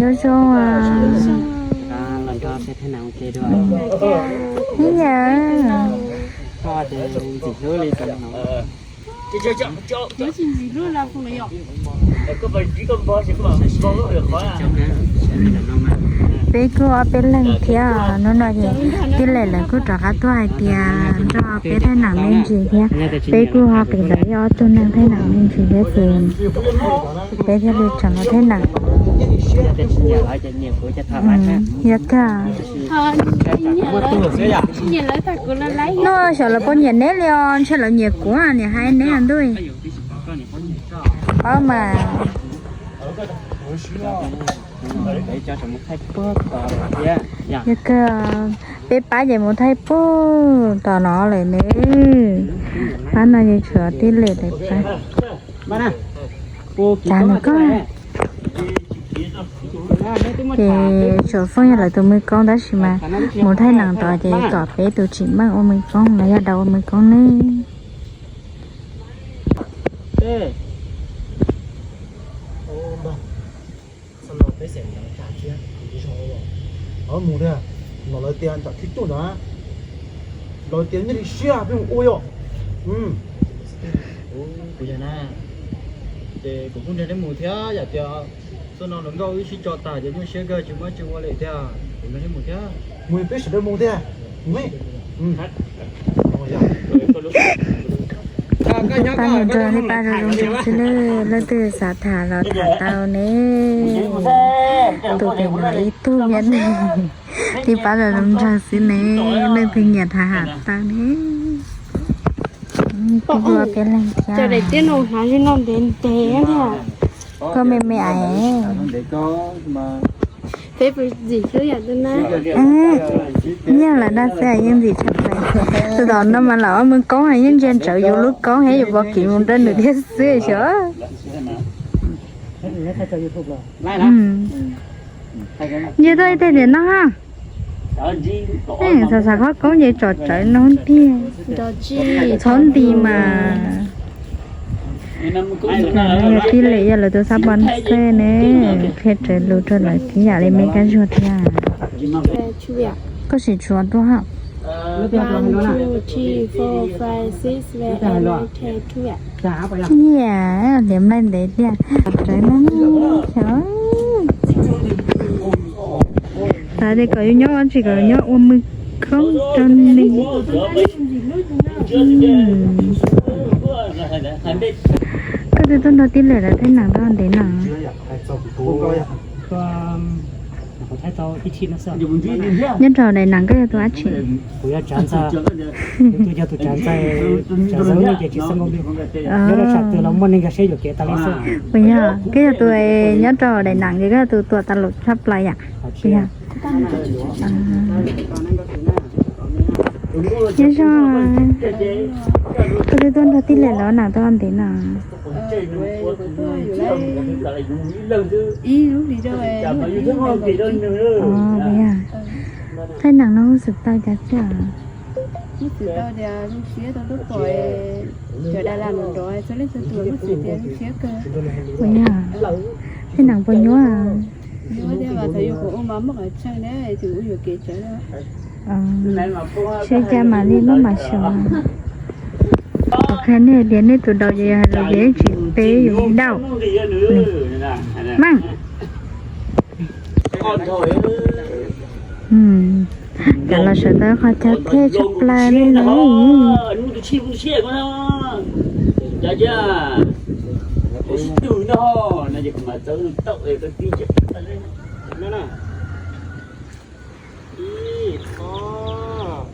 Nyob zoo. Ib yam. Peb kuj ob peb leeg thiab, hnub no ces tij lem lawv kuj rov qab tuaj hais tias nrog peb thaij nam me ntsis thiab. Peb kuj ho qiv lawv ib ob tug neeg thaij nam me ntsis thiab ces peb thiaj li tseem los thaij nam. Yog kawg. No xyov lawv puas nyiam neb li os, ntshe lawv nyiam kuv niam hais neb ntuj. Paub mas. Yog kawg, peb pab ces mus thaij puag tom no lawm ne. Pab no ces tshuav tij lem lawv pab. Cas nws koj. Ces tshuav Fooj yog lawv tus me koob tab sis mas mus thaij nam tod ces kom peb tus tsim meej ua me koob los yog daus ua me koob ne. Mus tiag, no lawv tias nram khib tuaj ntag, lawv tias nyob li siab peb mus ua yom. Kuv yog na, ces kuv kuj nrog neb mus thiab, yam tias txoj no hluas nkauj wb sib tso tas ces nyuaj siab kawg tsis muaj dab tsi ua li tiag, kuv nrog neb mus thiab. Mus peb sawv daws mus tiag. Pab mus nrog nej pab zoo zoo nraug xwb na, leej twg xav tham los tham tau ne. Tus pem no ib tug nyiam ne, nej pab los zoo nraug xwb ne, leej twg nyiam tham tham tau ne. Peb kuj ob peb leeg thiab. Koj me me es. Peb puas ntxim hlub yam twg na? Yeej lawm dab xwb yeej ntxim tshaj plaws. Tus tom no mas lam ua me koob yeej ntsia ntsawv yus lub koob thiab yus pom kev mus rau nws thiab xwb xyov. Ntshe tuaj ib teg tiam no ha. Xav xav qhov koob ces tsom tsawv no tiag. Txhob nti mas. Yog tij lem yog lawv tus xab pov xej ne, qhia raws lus rau lawv tib yam li me kab zuag thiab. Koj sim tshuav dua ha. Yam, hliv nplaig ntev tiag. Tsom tsawv no xyov. Xav tias kom yus nyob ua tsis kom yus nyob ua me koob rau ne. Koj twb tuaj nrog tij lem lawv thaij nam tau ntev no? Nyob rau daim nam koj yog tus dab tsi? Puas yog koj yog tus nyob rau daim nam ces koj yog tus tuam tas lum tshaj plaws yam? Puas yog? Nyob zoo, koj twb tuaj nrog tij lem lawv nam tau ntev no? Thaij nam no xwm tau cas xwb? Puas yog? Thaij nam puas nyuaj? Seb cas mam li muab mam xyuas. Kuv qhia nej tias nej tus daus ces yog hais lus ces yeej tsis peb yus li dauj. Meej. Cov los sawv daws qhov chaw thej tshaj plaws li lawm. Ib, ob,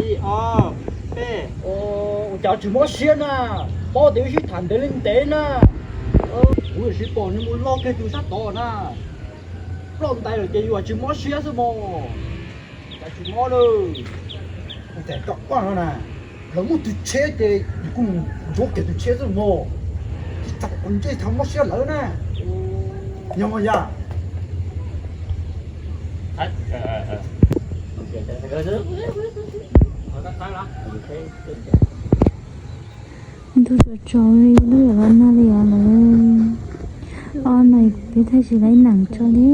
ib, ob, peb. Ua cas tsis mob siab na, paub tias wb sib tham ntev li ntev na. Kuv yuav siv pom nws mus loj kiag tus sab tod na. Ploj ntais lawm ces yus tsis mob siab xwb mos. Cas tsis mob lawm. Kuv txawm coj koj no na, lawv muaj tus tsheb ces yus kuj mus ntxuav kiag tus tsheb xwb mos. Tsis txawm ua ntej thaum mob siab lawm na. Yog yam. Ntuj tsaus tsaus li, lub yam los nag li os lawm. Ob no peb thaij tsis laib nees tso li.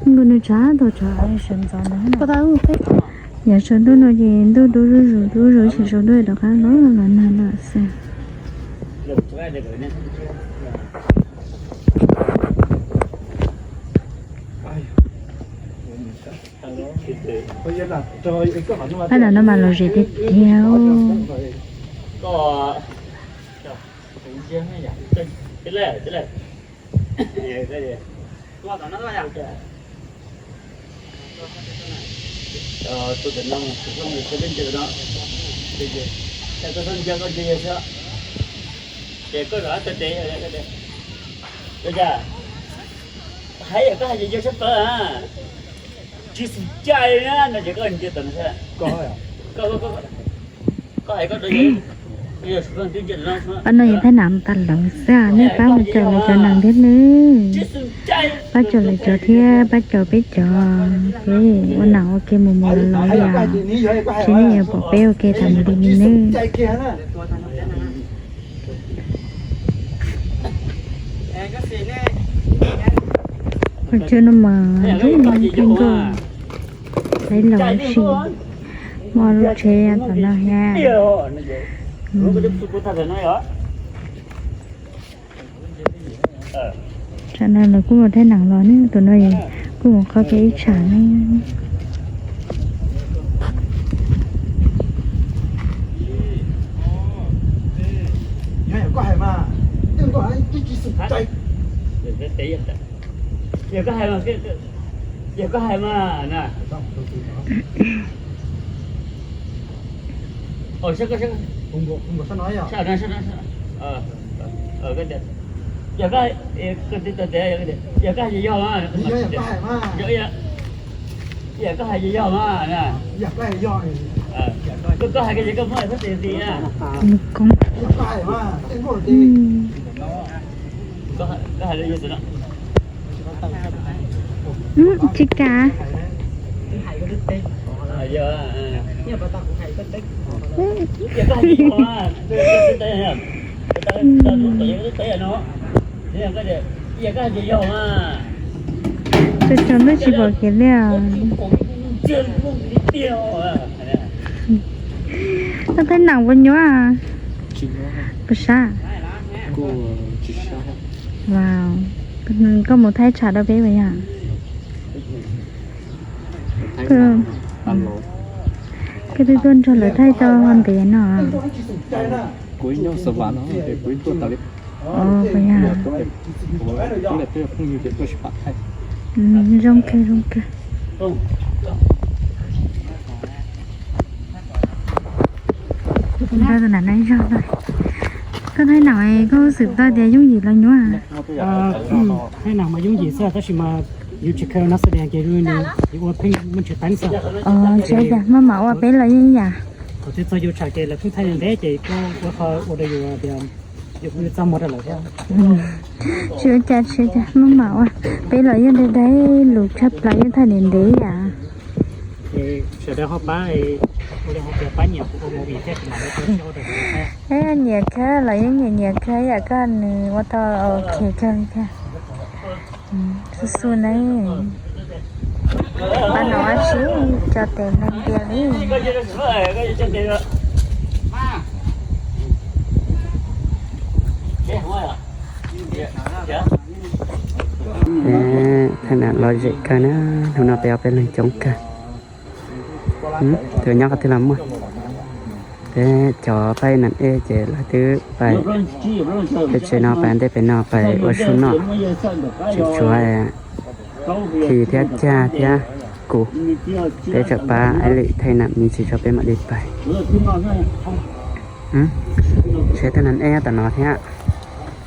Nkaus nws tshav tau tshav sawv ntxov ntawd. Yog sawv ntuj no ces ntuj dub zuj zus dub zuj zus, tsis sawv ntuj rov qab los los nag lawm xwb. Pab no no mas lom zem tiag tiag. Hais yog koj hais ces yog sab plaws, tsis xum cai na no ces koj ntsia tau no. Pab no yog pab nam tas lawv xwb, nej pab mus caum lawv cov nees thiab nawb. Pab caum lawv cov thiab pab caum peb cov, peb ua nam ua ke mus mus los los li os. Tsis nej yuav pom peb ua ke tas mus li li nawb. Qhov chaw no mas zoo kawg nkaus, txaij laus ib si, muaj lub tsheb tom no thiab. Tsam no lawv kuj mus thaij nees los ne, tus no kuj mus qhov peb ib tsam ne. Yog koj hais mas, yog koj hais mas na. Yog koj, yog koj hais ces yog mas. Yog koj hais ces yog mas na. Koj, koj hais ces koj muab thab tes ntxiv na. Tsis kam. Tus tsov ntuj tsis pom kev li os. Koj thaij nees puas nyuaj? Puas sab? Koj mus thaij tshav rau peb puas yog? Koj twb tuaj nrog lawv thaij tau ntev no. Kuv ib nyuag xav vam no ces kuv ib tuaj tas li. Ov, puas yog? Zoo kawg, zoo kawg. Nrog tus nam no zog no. Koj thaij nees koj xav tau tias yooj yim los nyuaj? Thaij nees mas yooj yim xwb tab sis mas yus tsis khaws no xwb ces yus ua pheej muaj tsis teeb xwb. Ov, tsis ua cas, maj mam ua, peb los yeej ib yam. Thaum twg txog yus tsam ces lawv pheej thaij ntev ces koj ua qhov ua rau yus tias yus txaj muag rau lawv thiab. Tsis ua cas, tsis ua cas, maj mam ua, peb los yeej dai dai lus tshaj plaws, yeej thaij ntev ntev yam. Sawv daws ho pab, ua li ho tias pab nyiam kuv ua movie thiab kuv mam li ua rau sawv daws saib. Nyiam kawg los yeej nyiam nyiam kawg yam koj nws ua tau ok kawg thiab. Xu xu ne. Pab no ua si cov tes neeg tiag li. Thaij nam lom zem kawg na, hnub no peb ob peb leeg coob kawg. Tus nyob qhov twg los muaj. Peb cov pab nam ej ces lawv twb pais peb tsev no, pais ntej pem no pais ua su noj, tseem tshuav Thi thiab Cag thiab kuv. Peb tseem pab Aib Lim thaij nam me ntsis tso peb mam li pais. Tsheb tag nam ej nyob tom no thiab.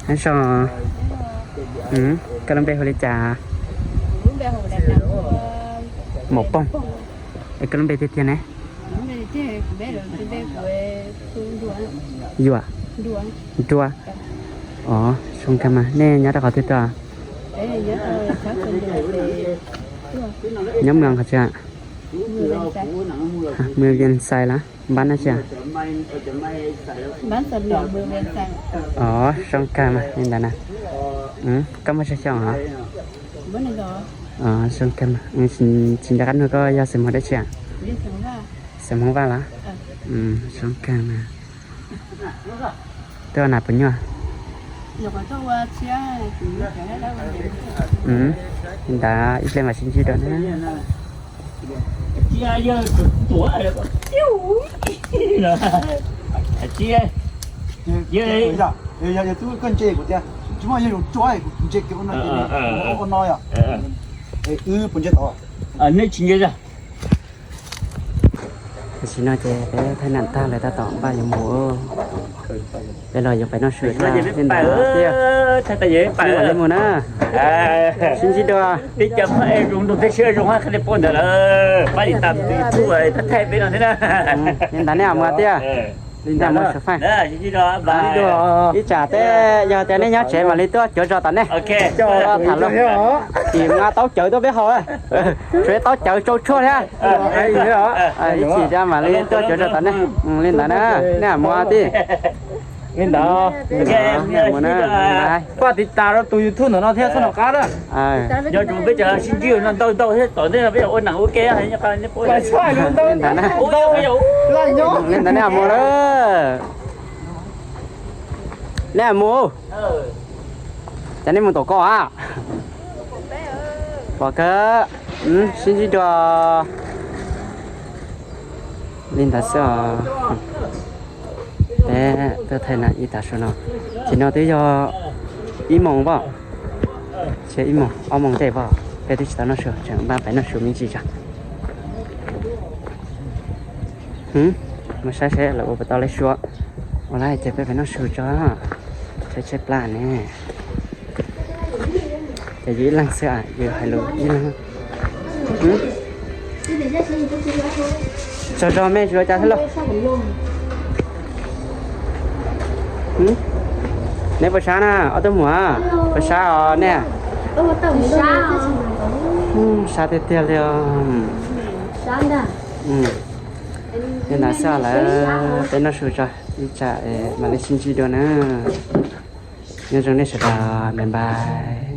Nyob zoo, koj lub npe hu li cas? Maum Pooj. Es koj lub npe tiag tiag ne? Yuam. Nruas. Ov, zoo kawg mas. Nej nyob rau qhov twg tuaj? Nyob Moos qhov twg? Mười Viên Xài lawm, bán no tsia? Bán sản phẩm mười Viên Xài. Ov, zoo kawg mas li ntawd na. Koj muaj tsawg xyoo os? Zoo kawg mas. Tsis nco qab nug koj yog xeem Hmoob dab tsi? Xeem Hmoob Vaj los? Zoo kawg mas. Twb ua nas puas nyuaj? Li ntawd ib pliag mam sib ntsib dua na. Tam sim no ces peb thaij nam tag lawm tab tom npaj yuav mus. Peb los yuav pais noj su thiab li ntawd thiab. Li mus na. Sib ntsib dua. Li ntawd nej mus tiag. Li ntawd mus su faij. Ib tsam tej yog tias nej nyob tsev mam li tuaj cuav zos tom nej. Tham lus, tim nqa taub cawv tuaj peb haus, tsuav taub cawv tsau tshuaj thiab. Ib chim mam li tuaj cuav zos tom nej. Li ntawd na, nej mus tij. Li ntawd, nej mus na. Pab tiv tas rau tus YouTube ntawm no thiab txhob nov qab na. Nyob zoo peb cov sib ntsib no ntau ntau thiab tom ntej no peb ua neej ua ke. Li ntawd na, li ntawd nej mus lawm. Nej mus, cas nej mus tom koj a? Pom kawg, sib ntsib dua. Li ntawd xwb os. Peb tuaj thaij nam ib tav su no, tam sim no twb yog ib moos pom, ib moos ob moos tej pom, peb twb tsis tau noj su, tseem npaj pais noj su me ntsis tso. Mus saib seb lawv ua puas tau lawv su. Ua li ces peb pais noj su tso, saib tshaib plab ne. Ces yus ib leeg xwb, yus hais lus ib leeg. Tsaug zog, mej tsis ua cas thiab lauj? Neb puas sab na, ob tug muam? Puas sab os nej? Sab tiag tiag li os. Li ntawd xwb lawm, peb noj su tso, ib tsam mam li sib ntsib dua na. Nyob zoo nej sawv daws, bye bye.